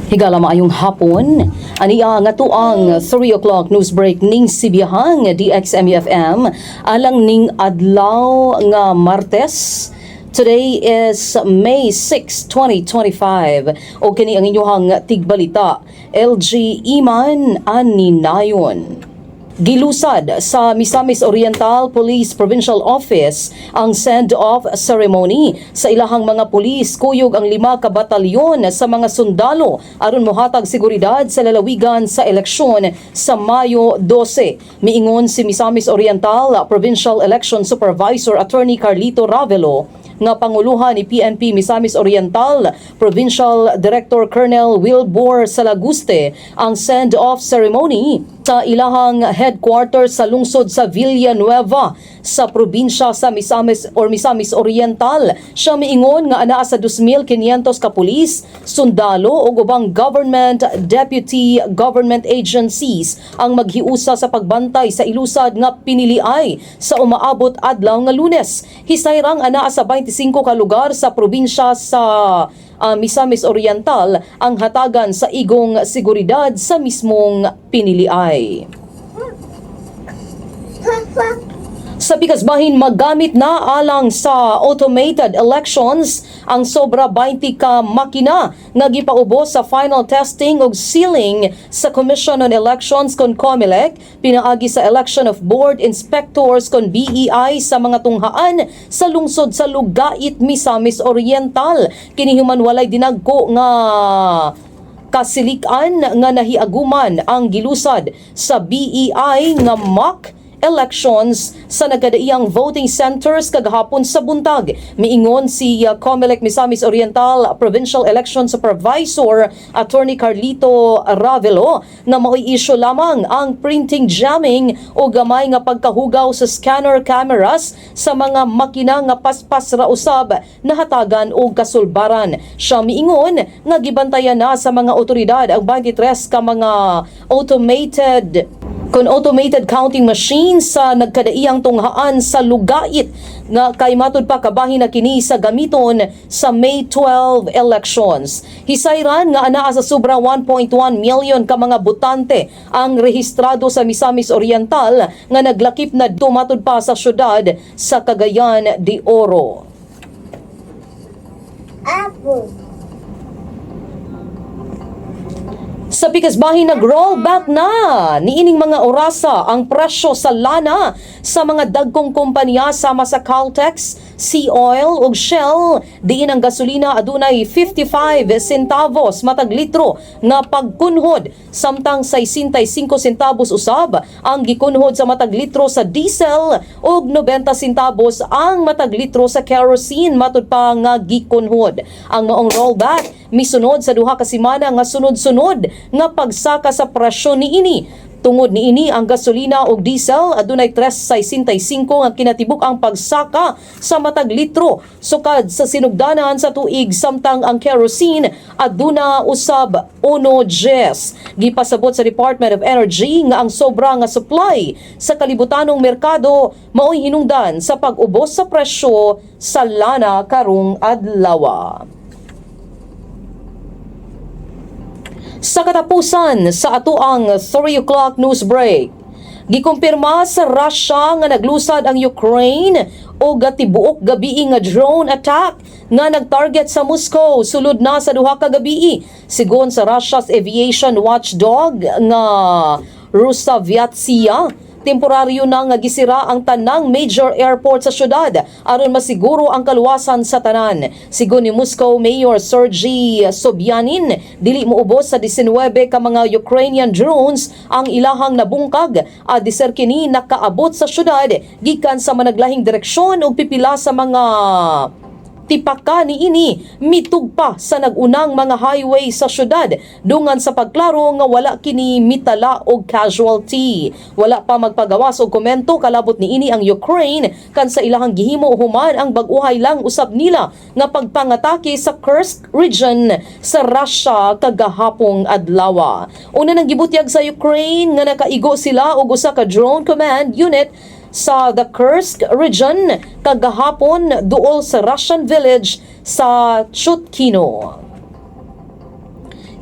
Higala, maayong hapon. Ania nga tuang 3 o'clock news break ning Sibiyahang DXMUFM alang ning adlaw nga Martes. Today is May 6, 2025. O kini ang inyong tigbalita. LG Iman Aninayon. Gilusad sa Misamis Oriental Police Provincial Office ang send-off ceremony sa ilahang mga pulis kuyog ang 5 ka batalyon sa mga sundalo aron mohatag seguridad sa lalawigan sa eleksyon sa Mayo 12. Miingon si Misamis Oriental Provincial Election Supervisor Attorney Carlito Ravelo nga panguluhan ni PNP Misamis Oriental Provincial Director Colonel Wilbur Salaguste ang send-off ceremony sa ilahang headquarters sa lungsod sa Villanueva sa probinsya sa Misamis or Misamis Oriental. Siya miingon nga anaa sa 2,500 ka pulis, sundalo ug ubang government deputy government agencies ang maghiusa sa pagbantay sa ilusad nga piniliay sa umaabot adlaw nga Lunes. Hisayrang anaa sa 25 ka lugar sa probinsya sa Misamis Oriental ang hatagan sa igong seguridad sa mismong piniliay. Sa pikasbahin, magamit na alang sa automated elections ang sobra 20 ka makina nga gipaubos sa final testing ug sealing sa Commission on Elections kon COMELEC pinaagi sa Election of Board Inspectors kon BEI sa mga tunghaan sa lungsod sa Lugait, Misamis Oriental. Kini human walay dinagko nga kasilikan nga nahiaguman ang gilusad sa BEI nga mock elections sa nagkadaiyang voting centers kagahapon sa buntag. Miingon si COMELEC Misamis Oriental Provincial Election Supervisor Attorney Carlito Ravelo nga mao'y isyu lamang ang printing jamming o gamay nga pagkahugaw sa scanner cameras sa mga makina nga paspas ra usab nahatagan og kasulbaran. Siya miingon nga gibantayan na sa mga otoridad ang 23 ka mga automated kon automated counting machine sa nagkadaiyang tunghaan sa Lugait nga kay matud pa kabahin na kini sa gamiton sa May 12 elections. Hisayran nga anaa sa sobra 1.1 million ka mga botante ang rehistrado sa Misamis Oriental nga naglakip na matud pa sa syudad sa Cagayan de Oro. Apple. Sa pikasbahin, nag-rollback na niining mga orasa ang presyo sa lana sa mga dagkong kompanya sama sa Caltex, Sea Oil ug Shell, diin ang gasolina adunay 55 centavos matag litro nga pagkunhod, samtang 65 centavos usab ang gikunhod sa matag litro sa diesel ug 90 centavos ang matag litro sa kerosene, matud pa nga gikunhod. Ang maong rollback misunod sa 2 ka semana nga sunod-sunod nga pagsaka sa presyo niini. Tungod niini, ang gasolina ug diesel adunay 3.65 nga kinatibuk ang pagsaka sa matag litro sukad sa sinugdanan sa tuig, samtang ang kerosene aduna usab 1.10. Gipasabot sa Department of Energy nga ang sobra nga supply sa kalibutanong merkado maoy hinungdan sa pag-ubos sa presyo sa lana karong adlaw. Sa katapusan sa atoang 3 o'clock news break, gikumpirma sa Russia nga naglusad ang Ukraine og tibuok gabii nga drone attack nga nagtarget sa Moscow sulod na sa 2 ka gabii. Sigon sa Russia's aviation watchdog nga Rosaviatsia, temporaryo na nga gisira ang tanang major airport sa syudad aron masiguro ang kaluwasan sa tanan. Sigon ni Moscow Mayor Sergei Sobyanin, dili moubos sa 19 ka mga Ukrainian drones ang ilahang nabungkag. Adiser kini nakaabot sa syudad gikan sa managlahing direksyon ug pipila sa mga tipaka niini mitugpa sa nag-unang mga highway sa syudad, dungan sa pagklaro nga wala kini mitala og casualty. Wala pa magpagawas og komento kalabot niini ang Ukraine kan sa ilahang gihimo human ang bag-uhay lang usab nila nga pagpangatake sa Kursk region sa Russia kagahapong adlaw. Una nang gibutyag sa Ukraine nga nakaigo sila og usa ka drone command unit sa the Kursk region kagahapon duol sa Russian village sa Chutkino.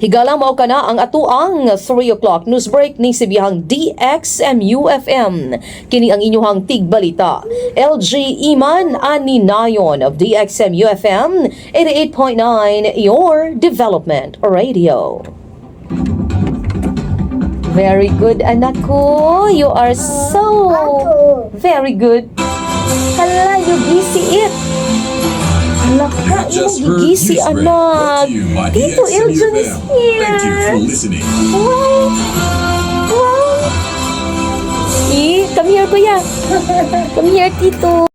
Higala, mao kana ang atuang 3 o'clock news break ning Sibihang DXMU-FM. Kini ang inyuhang tigbalita. LG Iman Aninayon of DXMU-FM 88.9, your development radio. Very good, anak ko. You are so very good. Hala, you gisi it. Hala ka, Just imong heard gigisi, Newsbreak, anak. brought to you by Tito Iljun is DXMUFM. here. Thank you for listening. Wow! Wow! Eh, come here, kuya. Come here, Tito.